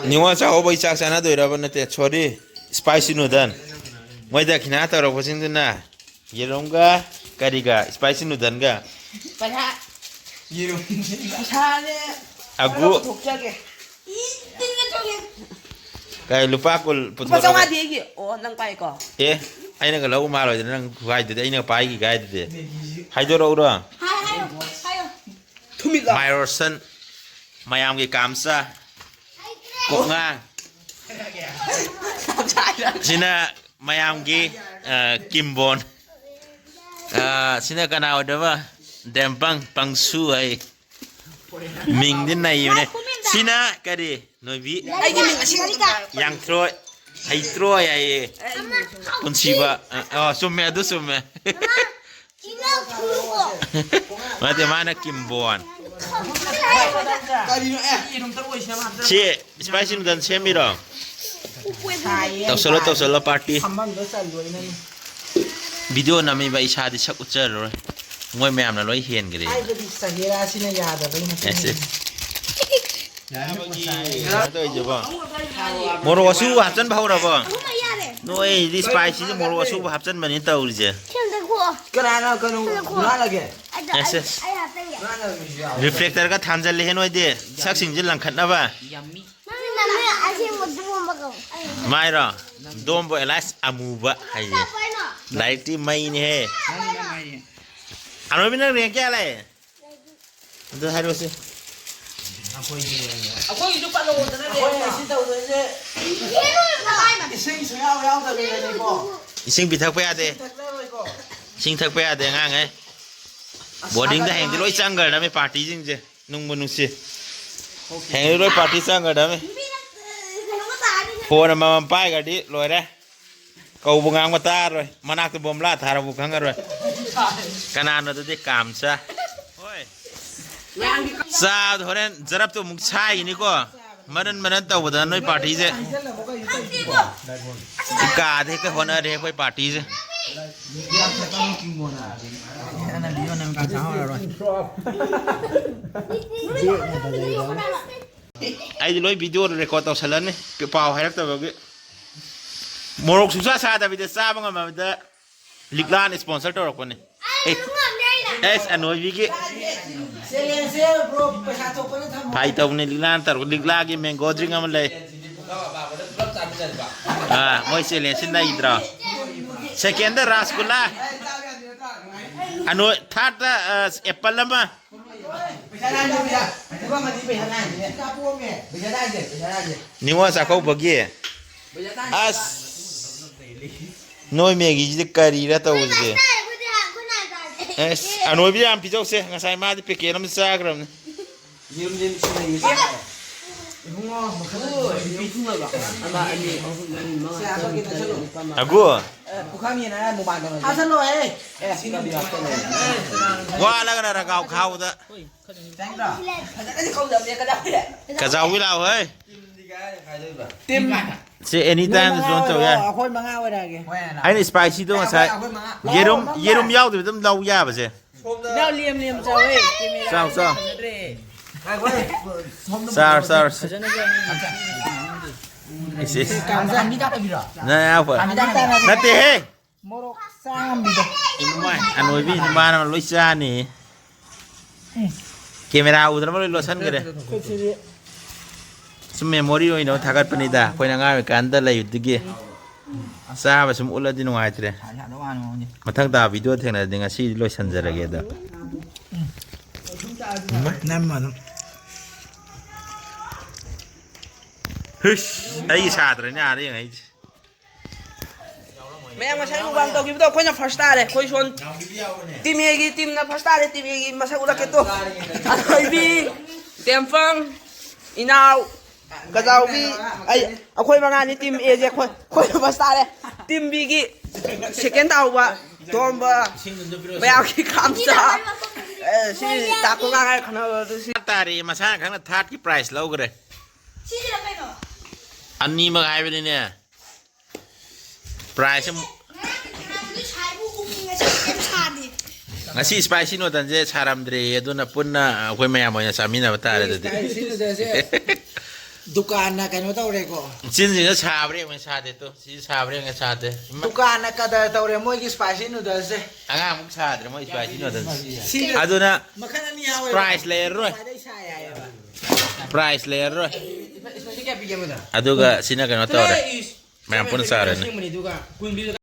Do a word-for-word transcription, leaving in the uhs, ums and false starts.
ꯅꯤꯉꯣꯜ ꯆꯥꯛꯀꯧꯕꯒꯤ ꯆꯥꯛ ꯆꯥꯅꯗꯣꯏꯔꯕ? ꯅꯠꯇꯦ, sorry, spicy noodle꯫ ꯃꯣꯏ ꯗꯈꯤꯅꯥ ꯇꯧꯔꯛꯄꯁꯤꯡꯗꯨꯅ ꯌꯦꯔꯨꯝꯒ ꯀꯔꯤꯒ, spicy noodleꯒ꯫ ꯄꯩꯁꯥ꯫ ꯌꯦꯔꯨꯝ꯫ ꯄꯩꯁꯥꯅꯦ꯫ ꯑꯒꯨ꯫ ꯄꯨꯊꯣꯛꯆꯒꯦ꯫ ꯀꯥꯏ ꯂꯨꯄꯥ ꯀꯨꯟ ꯂꯨꯄꯥ ꯄꯨꯊꯣꯔꯛꯑꯣ꯫ ꯆꯥꯝꯃꯉꯥꯗꯤ ꯑꯩꯒꯤ꯫ ꯑꯣ, ꯅꯪ ꯄꯥꯏꯀꯣ? ꯑꯦ, ꯑꯩꯅꯒ ꯂꯧꯕ ꯃꯥꯜꯂꯣꯏꯗꯅ ꯅꯪ ꯈꯨꯍꯥꯏꯗꯨꯗꯤ, ꯑꯩꯅ ꯄꯥꯏꯈꯤ ꯀꯥꯏꯗꯨꯗꯤ꯫ ꯍꯥꯏꯗꯣꯔꯛꯎꯔꯣ? ꯍꯥꯏ, ꯍꯥꯏꯌꯣ, ꯍꯥꯏꯌꯣ꯫ ꯊꯨꯝꯃꯤꯠꯂꯣ꯫ My ration, ꯃꯌꯥꯝꯒꯤ ꯀꯥꯝꯆꯥ꯫ ꯀꯣꯛꯉꯥꯡ꯫ ꯁꯤꯅ ꯃꯌꯥꯝꯒꯤ, ꯑ, ꯀꯤꯝꯕꯣꯟ꯫ ꯑ, ꯁꯤꯅ ꯀꯅꯥ ꯑꯣꯏꯗꯣꯏꯕ? ꯗꯦꯝꯄꯪ, ꯄꯪꯁꯨ ꯍꯥꯏ꯫ ꯃꯤꯡꯗꯤ ꯅꯩꯕꯅꯦ꯫ ꯁꯤꯅ ꯀꯔꯤ? ꯅꯣꯏꯕꯤ꯫ ꯑꯩꯒꯤ ꯃꯤꯡ ꯑꯁꯦꯡꯕꯗꯨ ꯇꯥꯏ꯫ ꯌꯥꯡꯊ꯭ꯔꯣꯏ꯫ ꯍꯩꯇ꯭ꯔꯣꯏ ꯍꯥꯏꯌꯦ꯫ ꯄꯨꯟꯁꯤꯕ꯫ ꯑ, ꯑ, ꯆꯨꯝꯃꯦ, ꯑꯗꯨ ꯆꯨꯝꯃꯦ꯫ ꯅꯠꯇꯦ, ꯃꯥꯅ ꯀꯤꯝꯕꯣꯟ꯫ ꯀꯔꯤꯅꯣ, ꯑꯦ? ꯁꯤ spicy noodle ꯁꯦꯝꯃꯤꯔꯣ? ꯇꯧꯁꯜꯂꯣ, ꯇꯧꯁꯜꯂꯣ, party꯫ ꯐꯝꯐꯝꯗꯣ ꯆꯜꯂꯣꯏꯅꯦ꯫ Video ꯅꯝꯃꯤꯕ ꯏꯁꯥꯗꯤ ꯁꯛ ꯎꯠꯆꯔꯔꯣꯏ꯫ ꯃꯣꯏ ꯃꯌꯥꯝꯅ ꯂꯣꯏ ꯍꯦꯟꯈ꯭ꯔꯦ꯫ ꯍꯥꯏꯕꯗꯤ ꯆꯒꯦꯔꯥꯁꯤꯅ ꯌꯥꯗꯕꯩ ꯃꯇꯨꯡ ꯑꯦꯁ, ꯏꯟꯅ꯫ ꯑꯦꯁ꯫ ꯀꯩꯅꯣ ꯇꯧꯔꯤꯁꯤꯕꯣ? ꯃꯣꯔꯣꯛ ꯑꯁꯨꯕ ꯍꯥꯞꯆꯤꯟꯕ ꯍꯧꯔꯕꯣ? ꯅꯣꯏꯗꯤ spicyꯁꯦ ꯃꯣꯔꯣꯛ ꯑꯁꯨꯕ ꯍꯥꯞꯆꯤꯟꯕꯅꯤ ꯇꯧꯔꯤꯁꯦ꯫ ꯀꯅꯥꯅ ꯀꯩꯅꯣ ꯍꯨꯔꯥꯜꯂꯒꯦ? ꯑꯦꯁ, ꯑꯦꯁ꯫ ꯍꯨꯔꯥꯜꯂꯒ ꯃꯤꯁꯨ ꯌꯥꯎꯋꯦ꯫ Reflectorꯒ ꯊꯥꯟꯖꯜꯂꯦꯍꯦ ꯅꯣꯏꯗꯤ꯫ ꯁꯛꯁꯤꯡꯁꯦ ꯂꯪꯈꯠꯅꯕ꯫ ꯅꯪ ꯅꯃꯤꯡ ꯑꯁꯦꯡꯕ ꯗꯣꯝꯕ ꯀꯧ꯫ ꯃꯥꯏꯔꯣ? ꯗꯣꯝꯕ ꯑꯦꯂꯥꯏꯁ ꯑꯃꯨꯕ ꯍꯥꯏꯌꯦ꯫ ꯂꯥꯏꯔꯤꯛꯇꯤ ꯃꯩꯅꯦꯍꯦ꯫ ꯅꯪ ꯅꯪ ꯍꯥꯏꯔꯤ꯫ ꯑꯅꯣꯏꯕꯤ, ꯅꯪ rank ꯀꯌꯥ ꯂꯩ? ꯑꯗꯨ ꯍꯥꯏꯔꯣꯁꯤ꯫ ꯑꯩꯈꯣꯏꯒꯤꯁꯨ ꯄꯜꯂꯛꯑꯣꯗꯅ ꯑꯩꯈꯣꯏꯅ ꯁꯤ ꯇꯧꯗꯣꯏꯁꯦ ꯏꯁꯤꯡ ꯁꯨꯡꯌꯥꯎ ꯌꯥꯎꯗꯕꯤꯗꯅꯤꯀꯣ꯫ ꯏꯁꯤꯡ ꯄꯤꯊꯛꯄ ꯌꯥꯗꯦ꯫ ꯏꯁꯤꯡ ꯊꯛꯅꯔꯣꯏꯀꯣ꯫ ꯏꯁꯤꯡ ꯊꯛꯄ ꯌꯥꯗꯦ, ꯑꯉꯥꯡꯉꯩ꯫ ꯑꯁ, ꯕꯣꯔꯗꯤꯡꯗ ꯍꯌꯦꯡꯗꯤ ꯂꯣꯏ ꯆꯪꯈ꯭ꯔꯗꯕꯅꯤ ꯄꯥꯔꯇꯤꯁꯤꯡꯁꯦ꯫ ꯅꯨꯡꯕꯨ ꯅꯨꯡꯁꯤ꯫ ꯍꯌꯦꯡꯗꯤ ꯂꯣꯏ ꯄꯥꯔꯇꯤ ꯆꯪꯈ꯭ꯔꯗꯕꯅꯤ꯫ ꯐꯣꯟ ꯑꯃꯃꯝ ꯄꯥꯏꯈ꯭ꯔꯗꯤ ꯂꯣꯏꯔꯦ꯫ ꯀꯧꯕ ꯉꯥꯡꯕ ꯇꯥꯔꯣꯏ꯫ ꯃꯅꯥꯛꯇ ꯕꯣꯝꯕ꯭ꯂꯥ ꯊꯥꯔꯕꯨ ꯈꯪꯉꯔꯣꯏ꯫ ꯀꯅꯥꯅꯣ ꯑꯗꯨꯗꯤ ꯀꯥꯝꯆꯥ? ꯍꯣꯏ꯫ ꯆꯥꯕꯗ ꯍꯣꯔꯦꯟ ꯖꯔꯞꯇꯣ ꯑꯃꯨꯛ ꯁꯥꯏꯈꯤꯅꯤꯀꯣ꯫ ꯃꯅꯟ ꯃꯅꯟ ꯇꯧꯕꯗ ꯅꯣꯏ ꯄꯥꯔꯇꯤꯁꯦ꯫ ꯀꯥꯗ ꯍꯦꯛꯇ ꯍꯣꯠꯅꯔꯦ ꯑꯩꯈꯣꯏ ꯄꯥꯔꯇꯤꯁꯦ꯫ ꯑꯩꯗꯤ ꯂꯣꯏ video record ꯇꯧꯁꯜꯂꯅꯤ, ꯄꯥꯎ ꯍꯥꯏꯔꯛꯇꯕꯒꯤ꯫ ꯃꯣꯔꯣꯛ ꯁꯨꯡꯁꯥ ꯁꯥꯗꯕꯤꯗ ꯆꯥꯕ ꯉꯝꯃꯕꯗ ꯂꯤꯛꯂꯥꯅ sponsor ꯇꯧꯔꯛꯄꯅꯤ꯫ ꯑꯦ꯫ ꯑꯦꯁ, ꯑꯅꯣꯏꯕꯤꯒꯤ꯫ ꯐꯥꯏ ꯇꯧꯕꯅꯤ, ꯂꯤꯛꯂꯥꯅ ꯇꯧꯔꯛꯄ꯫ ꯂꯤꯛꯂꯥꯒꯤ mango drink ꯑꯃ ꯂꯩ꯫ ꯑꯥ, ꯃꯣꯏ challenge ꯁꯤ ꯅꯩꯗ꯭ꯔꯣ? Second ꯗ ꯔꯥꯁꯒꯨꯂꯥ꯫ ꯑꯅꯣꯏ-, third ꯇ, ꯑ, apple ꯑꯃ꯫ ꯄꯩꯁꯥ ꯂꯥꯟꯗꯦ, ꯄꯩꯁꯥ꯫ ꯑꯗꯨꯒ ꯑꯃꯗꯤ ꯄꯩꯁꯥ ꯂꯥꯟꯗꯦ꯫ ꯄꯩꯁꯥ ꯂꯥꯟꯗꯦ, ꯄꯩꯁꯥ ꯂꯥꯟꯗꯦ꯫ ꯅꯤꯉꯣꯜ ꯆꯥꯛꯀꯧꯕꯒꯤ꯫ ꯄꯩꯁꯥ ꯂꯥꯟꯗꯦ꯫ ꯑꯁ꯫ ꯅꯣꯏ ꯃꯦꯒꯤꯁꯤꯗꯤ ꯀꯔꯤꯔ ꯇꯧꯕꯁꯦ? ꯑꯁ, ꯑꯅꯣꯏꯕꯤ ꯌꯥꯝ ꯄꯤꯖꯧꯁꯦ꯫ ꯉꯁꯥꯏ ꯃꯥꯗꯤ packet ꯑꯃ ꯆꯥꯈ꯭ꯔꯕꯅꯤ꯫ ꯌꯦꯔꯨꯝ ꯌꯦꯔꯨꯝ ꯁꯤꯟꯅꯩꯌꯦ꯫ ꯏꯕꯨꯡꯉꯣ, ꯃꯈꯜ ꯃꯈꯜ ꯂꯣꯏ ꯄꯤꯊꯨꯡꯉꯕ꯫ ꯑꯃ, ꯑꯅꯤ, ꯑꯍꯨꯝ, ꯃꯔꯤ, ꯃꯉꯥ, ꯁꯦ, ꯇꯔꯨꯛ, ꯍꯥꯞꯄꯛꯀꯦ, ꯇꯔꯦꯠ, ꯆꯠꯂꯣ꯫ ꯅꯤꯄꯥꯜ, ꯃꯥꯄꯜ꯫ ꯑꯒꯨ꯫ ꯑꯦ, ꯄꯨꯈꯝ ꯌꯦꯟ ꯍꯥꯏꯔ ꯃꯨꯛꯕꯥꯡ ꯇꯧꯔꯁꯦ꯫ ꯍꯥꯞꯆꯜꯂꯣ, ꯑꯦ꯫ ꯑꯦ, ꯁꯤ ꯅꯝꯕꯤ ꯍꯥꯞꯆꯜꯂꯣ꯫ ꯋꯥꯠꯂꯒꯅ ꯔꯒꯥꯎ ꯈꯥꯎꯗ꯫ ꯆꯪꯗ꯭ꯔꯣ? ꯐꯖꯅꯗꯤ ꯀꯧꯗꯕꯅꯦ, ꯀꯗꯥꯏꯗ? ꯀꯖꯥꯎꯒꯤ ꯂꯥꯛꯑꯣ, ꯍꯦ꯫ ꯇꯤꯝ꯫ ꯁꯤ any time ꯅꯣꯏ ꯃꯉꯥ ꯖꯣꯏꯟ ꯇꯧ ꯑꯣꯏꯔꯣ, ꯌꯥꯏ꯫ ꯑꯩꯈꯣꯏ ꯃꯉꯥ ꯑꯣꯏꯔꯛꯑꯒꯦ꯫ ꯑꯩꯅ spicy ꯗꯣ ꯑꯩꯈꯣꯏ, ꯉꯁꯥꯏ ꯑꯩꯈꯣꯏ ꯃꯉꯥ꯫ ꯌꯦꯔꯨꯝ, ꯂꯥꯛꯑꯣ, ꯌꯦꯔꯨꯝ ꯌꯥꯎꯗꯕꯤꯗ ꯑꯗꯨꯝ ꯂꯧ ꯌꯥꯕꯁꯦ꯫ ꯁꯣꯝꯗ ꯏꯅꯥꯎ ꯂꯦꯝ ꯂꯦꯝ ꯆꯥꯎꯋꯦ, camera ꯆꯥꯎ, ꯆꯥꯎ꯫ ꯐꯖꯗ꯭ꯔꯦ꯫ ꯉꯥꯏꯈꯣ, ꯁꯣꯝꯗ ꯆꯥꯔꯣ, ꯆꯥꯔꯣ꯫ ꯐꯖꯅ ꯆꯥꯎꯋꯦ꯫ ꯏꯁ, ꯏꯁ꯫ ꯀꯥꯡꯖꯥ ꯃꯤꯗꯥꯛ ꯑꯣꯏꯕꯤꯔꯣ? ꯅꯪ ꯌꯥꯎꯈꯣ꯫ ꯃꯤꯗꯥꯛ ꯑꯣꯏꯕꯤꯔꯣ? ꯅꯠꯇꯦꯍꯦ꯫ ꯃꯣꯔꯣꯛ ꯆꯥꯝꯕꯤꯗꯣ꯫ ꯏꯃꯥꯏ, ꯑꯅꯣꯏꯕꯤ ꯏꯃꯥꯅ ꯂꯣꯏ ꯆꯥꯅꯤ꯫ Camera ꯎꯗꯅꯕ ꯂꯣꯏ ꯂꯣꯠꯁꯟꯈ꯭ꯔꯦ꯫ ꯑꯩꯈꯣꯏ ꯁꯤꯗꯤ ꯁꯨꯝ memory ꯑꯣꯏꯅꯕ ꯊꯥꯒꯠꯄꯅꯤꯗ, ꯑꯩꯈꯣꯏꯅ ꯑꯉꯥꯡ ꯑꯣꯏꯔꯤꯀꯥꯟꯗ ꯂꯩꯕꯗꯨꯒꯤ꯫ ꯆꯥꯕ ꯁꯨꯝ ꯎꯠꯂꯗꯤ ꯅꯨꯡꯉꯥꯏꯇ꯭ꯔꯦ꯫ ꯃꯊꯪ ꯇꯥꯕ video ꯊꯦꯡꯅꯔꯗꯤ ꯉꯁꯤꯗꯤ ꯂꯣꯏꯁꯟꯖꯔꯒꯦ ꯑꯗꯣ꯫ ꯅꯝꯃ ꯑꯗꯨꯝ꯫ ꯍꯨꯏꯁ, ꯑꯩꯒꯤ ꯁꯥꯇ꯭ꯔꯅꯦ ꯑꯥꯗ ꯌꯦꯡꯉꯛꯏꯁꯦ꯫ ꯃꯌꯥꯝ ꯉꯁꯥꯏ ꯃꯨꯛꯕꯥꯡ ꯇꯧꯈꯤꯕꯗꯣ ꯑꯩꯈꯣꯏꯅ first ꯇꯥꯔꯦ꯫ ꯑꯩꯈꯣꯏ ꯁꯣꯟ team A ꯒꯤ team ꯅ first ꯇꯥꯔꯦ꯫ Team A ꯒꯤ ꯃꯁꯛ ꯎꯠꯂꯛꯀꯦ ꯇꯣ꯫ ꯑꯊꯣꯏꯕꯤ, ꯇꯦꯝꯐꯪ, ꯏꯅꯥꯎ, ꯀꯖꯥꯎꯕꯤ, ꯑꯩ, ꯑꯩꯈꯣꯏ ꯃꯉꯥꯅꯤ team A ꯁꯦ꯫ ꯑꯩꯈꯣꯏ, ꯑꯩꯈꯣꯏꯅ first ꯇꯥꯔꯦ꯫ Team B ꯒꯤ second ꯇꯥꯍꯧꯕ ꯇꯣꯝꯕ, ꯃꯌꯥꯝꯒꯤ ꯈꯥꯝꯆꯥ꯫ ꯑꯦ, ꯁꯤ ꯇꯥꯀꯣ ꯉꯥꯡ ꯍꯥꯏꯔ ꯈꯟꯅꯕ ꯑꯗꯨ ꯁꯤ ꯇꯥꯔꯦ꯫ ꯃꯁꯥꯅ ꯈꯪꯅ third ꯀꯤ prize ꯂꯧꯈ꯭ꯔꯦ꯫ ꯁꯤꯁꯤꯅ ꯀꯩꯅꯣ? ꯑꯅꯤꯃꯛ ꯍꯥꯏꯕꯅꯤꯅꯦ꯫ Prize ꯑꯃ ꯉꯔꯥꯡꯒꯤ ꯊꯥꯕꯗꯨ ꯁꯥꯏꯕꯨ ꯎꯪꯉꯤ, ꯉꯁꯤ ꯀꯩꯝ ꯁꯥꯗꯦ꯫ ꯉꯁꯤ spicy noodleꯁꯦ ꯁꯥꯔꯝꯗ꯭ꯔꯦ, ꯑꯗꯨꯅ ꯄꯨꯟꯅ ꯑꯩꯈꯣꯏ ꯃꯌꯥꯝ ꯑꯣꯏꯅ ꯆꯥꯃꯤꯟꯅꯕ ꯇꯥꯔꯦ ꯑꯗꯨꯗꯤ꯫ Spicy noodleꯁꯦ ꯗꯨꯀꯥꯟꯅ ꯀꯩꯅꯣ ꯇꯧꯔꯦꯀꯣ꯫ ꯆꯤꯟꯁꯤꯅ ꯁꯥꯕ꯭ꯔꯥ ꯌꯦꯡꯉꯨꯅꯦ, ꯁꯥꯗꯦ ꯇꯣ꯫ ꯁꯤ ꯁꯥꯕ꯭ꯔꯥ ꯌꯦꯡꯉꯨꯅꯦ, ꯁꯥꯗꯦ꯫ ꯏꯃꯥ꯫ ꯗꯨꯀꯥꯟꯅ ꯀꯗꯔ ꯇꯧꯔꯦ ꯃꯣꯏꯒꯤ spicy noodleꯁꯦ꯫ ꯑꯉꯥꯡꯃꯨꯛ ꯁꯥꯗ꯭ꯔꯦ ꯃꯣꯏ spicy noodleꯁꯦ꯫ ꯁꯤ ꯑꯗꯨꯅ ꯃꯈꯜ ꯑꯅꯤ ꯌꯥꯎꯋꯦꯕ꯫ Price ꯂꯩꯔꯔꯣꯏ꯫ ꯈ꯭ꯋꯥꯏꯗꯩ ꯁꯥꯏ ꯍꯥꯏꯌꯦꯕ꯫ Price ꯂꯩꯔꯔꯣꯏ꯫ Spicy ꯀꯌꯥ ꯄꯤꯒꯦ ꯑꯃꯗ? ꯑꯗꯨꯒ ꯁꯤꯅ ꯀꯩꯅꯣ ꯇꯧꯔꯦ꯫ ꯃꯌꯥꯝ ꯄꯨꯟꯅ ꯆꯥꯔꯅꯤ꯫ ꯑꯁꯦꯡꯕꯅꯤ, ꯑꯗꯨꯒ ꯀꯨꯟ ꯄꯤꯕꯗ